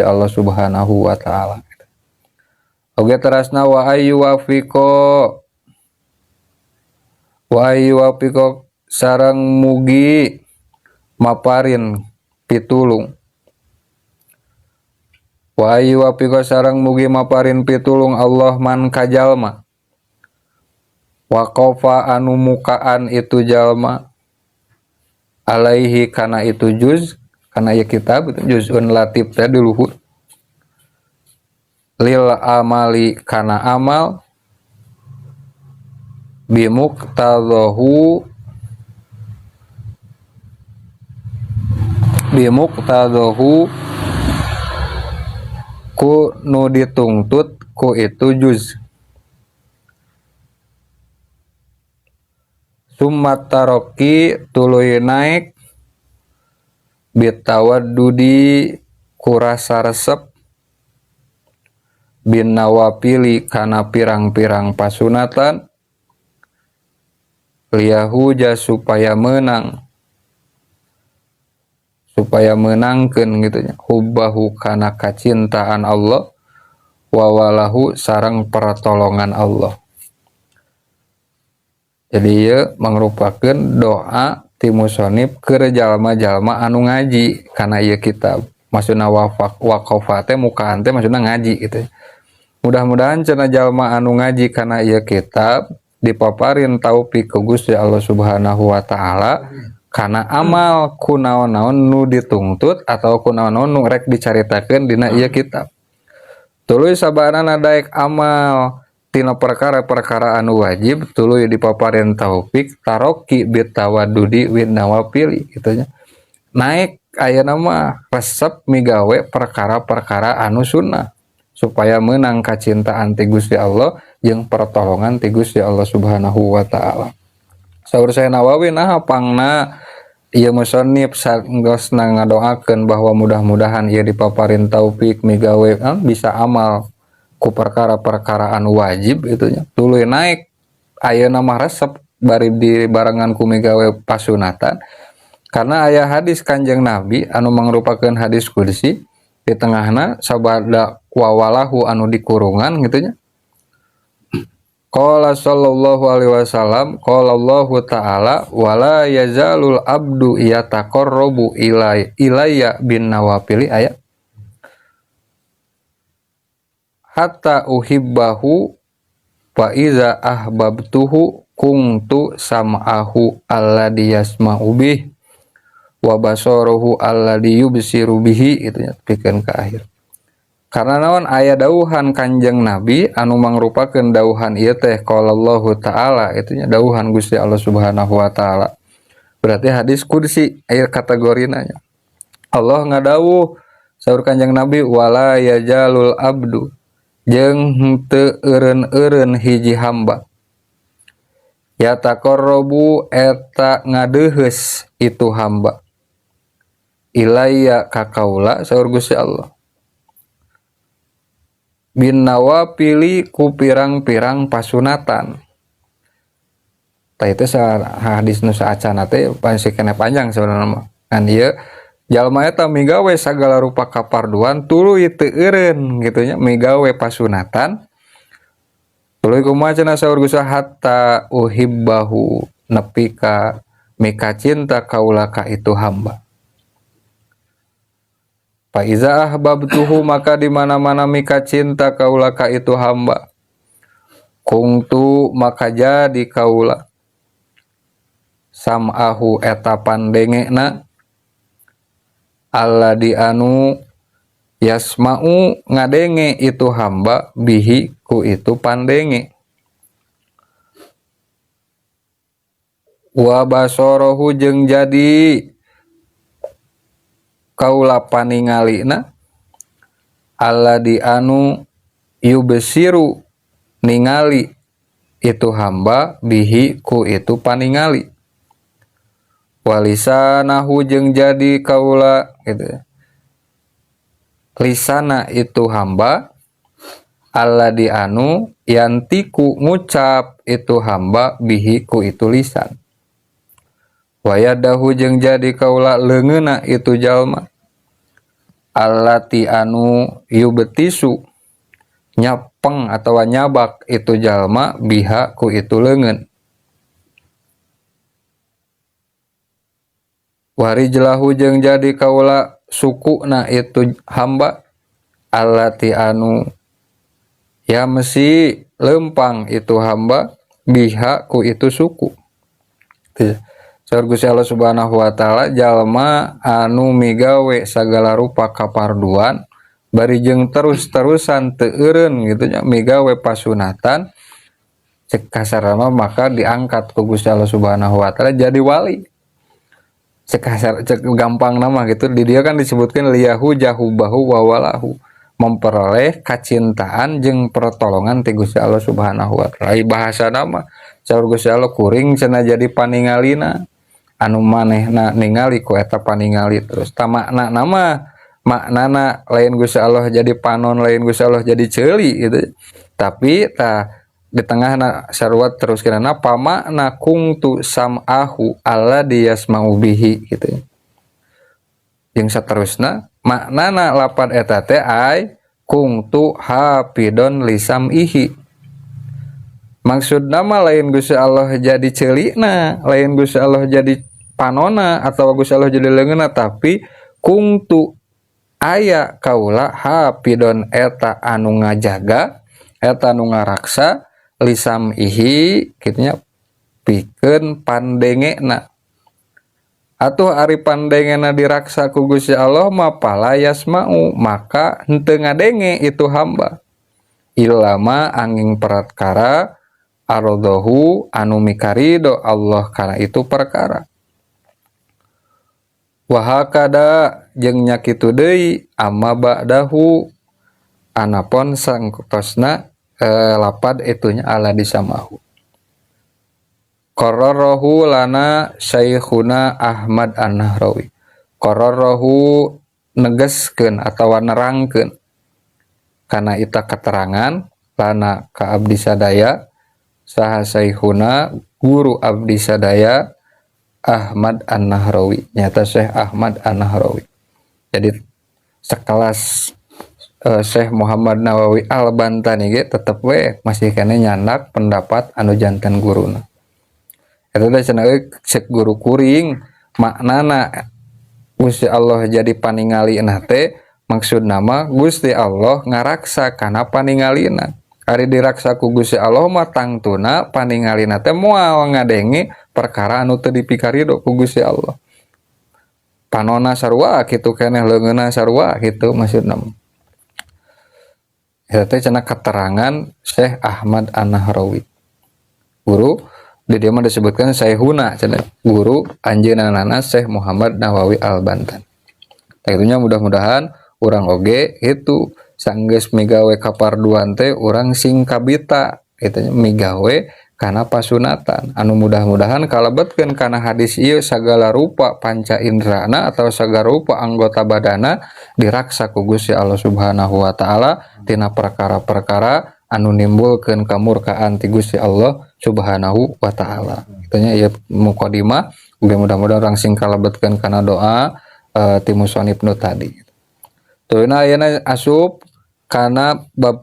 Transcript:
Allah Subhanahu wa taala. Oge terasna wa ayu wafiqo wa ayu wafiqo sareng mugi maparin pitulung wa ayu wafiqo sareng mugi maparin pitulung Allah man kajalma waqafa anu mukaan itu jalma alaihi kana itu juz kana ieu kitab juzun latif teh di luhur lil amali kana amal bimuqtadahu bimuqtadahu ku nu ditungtut ku itu juz summa taroki tuluy naik bitawaddudi kurasa resep bin nawafili kana pirang-pirang pasunatan liyahuja supaya menang supaya menangkeun gitu nya hubbahu kana kacintaan Allah wa walahu sareng pertolongan Allah. Jadi ieu mangrupakeun doa ti musonib keur jalma-jalma anu ngaji kana ieu kitab. Maksudna waqafa teh mukaan teh maksudna ngaji gitu. Mudah-mudahan cenah jalma anu ngaji kana ieu kitab dipaparin taufik ku Gusti Allah Subhanahu wa taala kana amal ku naon-naon nu ditungtut atau ku naon-naon nu rek dicaritakeun dina ieu kitab. Tuluy sabarana daek amal tina perkara-perkara anu wajib tuluy dipaparin taufik taroki bitawaddudi win nawafili kitu nya. Naik ayeuna mah resep migawe perkara-perkara anu sunnah supaya menang kacintaan ti Gusti Allah jeung pertolongan ti Gusti Allah Subhanahu wa taala. Saur saya Nawawi nah pangna ieu musannif sanggeus ngadoakeun bahwa mudah-mudahan ieu dipaparin taufik migawe bisa amal ku perkara-perkara anu wajib itu nya. Tuluy naik ayeuna mah resep bari dibarengan ku migawe pasunatan karena aya hadis Kanjeng Nabi anu mangrupakeun hadis qudsi di tengahna sabada wawalahu anu dikurungan gitu nya. Qala sallallahu alaihi wasallam qala Allahu ta'ala wala yazalul abdu yataqarrabu ilayya bin nawafili aya hatta uhibbahu fa iza ahbabtuhu kuntu sam'ahu alladhi yasma'u bih wa basaruhu alladhi yubsiru bihi gitu nya pikeun ka akhir. Karena naon aya dauhan Kanjeng Nabi anu mangrupakeun dauhan ieu teh qala Allahu ta'ala itu nya dauhan Gusti Allah Subhanahu wa taala. Berarti hadis qudsi aya kategorina nya. Allah ngadawuh saur Kanjeng Nabi wala yajalul abdu jeung henteu eureun-eureun hiji hamba yataqarrabu eta ngadeuheus itu hamba ilayya ka kaula saur Gusti Allah bin nawafili ku pirang-pirang pasunatan. Tah itu hadis nu saacana teh pasti kena panjang sebenarnya mah. Kan ieu jalma eta migawe sagala rupa kaparduan tuluy teu eureun kitu nya migawe pasunatan tuluy kumaha cenah saur Gusti hatta uhibbahu nepi ka mika cinta kaula ka itu hamba. Fa iza ahbabtuhu maka di mana-mana mika cinta kaula ka itu hamba kungtu maka jadi kaula sam'ahu eta pandengena alladzi anu yasma'u ngadenge itu hamba bihi ku itu pandenge wa basarahu jeung jadi kaula paningalina alladzi anu yubsiru ningali itu hamba bihi ku itu paningali walisanahu jeung jadi kaula gitu lisana itu hamba alladzi anu yantiku ngucap itu hamba bihi ku itu lisan wayadahu jeung jadi kaula leungeuna itu jalma Allati anu yubtisu nyapeng atau nyabak itu jalma biha ku itu leungeun. Warijlahu jeung jadi kaula sukuna itu hamba allati anu ya mesi lempang itu hamba biha ku itu suku. Saur Gusti Allah Subhanahu wa taala, jalma anu migawe sagala rupa kaparduan bari jeung terus-terusan teu eureun gitu nya migawe pasunatan, cek kasarna maka diangkat ku Gusti Allah Subhanahu wa taala jadi wali. Cek kasar, cek gampang nama gitu, di dia kan disebutkan liyahu jahubahu wa walahu, memperoleh kacintaan jeung pertolongan ti Gusti Allah Subhanahu wa taala. Bahasa nama saur Gusti Allah kuring cenah jadi paningalina anu manehna ningali ku eta paningali terus. Ta makna nama maknana lain Gusti Allah jadi panon, lain Gusti Allah jadi ceuli gitu. Tapi ta di tengahna sarua terus kirana pamakna kungtu sam'ahu alladzi yasma'u bihi gitu. Jeung saterusna maknana lapan eta teh ai kungtu hafidon lisam'ihi. Maksud nama lain Gusti Allah jadi ceulina, lain Gusti Allah jadi panona atau Gusti Allah jadi leungeunna, tapi kungtu aya kaula hafidon eta anu ngajaga, eta anu ngaraksa lisam'ihi kitu nya pikeun pandengena. Atuh ari pandengena diraksa ku Gusti Allah mah fala yasma'u, maka henteu ngadenge itu hamba ilama angin perkara ardohu anu mikarido Allah kana itu perkara. Wahakada jeung nya kitu deui amma ba'dahu anapon sangtosna lapad itunya ala disamahu. Qarrarahu lana Syekhuna Ahmad An-Nahrawi. Qarrarahu negeskeun atawa nerangkeun kana ita keterangan lana ka abdi sadaya saha Syekhuna guru abdi sadaya Ahmad An-Nahrawi, nyata Syekh Ahmad An-Nahrawi. Jadi sekelas Syekh Muhammad Nawawi Al-Bantani ge tetep we masih kene nyandak pendapat anu janten guruna. Eta teh cenah euy cek guru kuring maknana Gusti Allah jadi paningalina teh maksudna mah Gusti Allah ngaraksa kana paningalina. Ari diraksa ku Gusti Allah mah tangtuna paningalina teh moal ngadenge perkara anu teu dipikarido ku Gusti Allah. Panona sarua kitu keneh, leungeunna sarua kitu maksudna. Eta teh cenah keterangan Syekh Ahmad An-Nahrawi. Guru di dia mah disebutkan Syekhuna cenah guru anjeunna Syekh Muhammad Nawawi Al-Bantan. Tah itunya mudah-mudahan urang oge itu sanggeus migawe kaparduan teh urang sing kabita kitu nya migawe kana pasunatan anu mudah-mudahan kalebetkeun kana hadis ieu sagala rupa panca indrana atau sagala rupa anggota badana diraksa ku Gusti Allah Subhanahu wa taala tina perkara-perkara anu nimbulkeun kamurkaan ti Gusti Allah Subhanahu wa taala. Itunya ieu mukadimah, mudah-mudahan urang sing kalebetkeun kana doa ti musonif nu tadi. Tuluyna ayeuna asup kana bab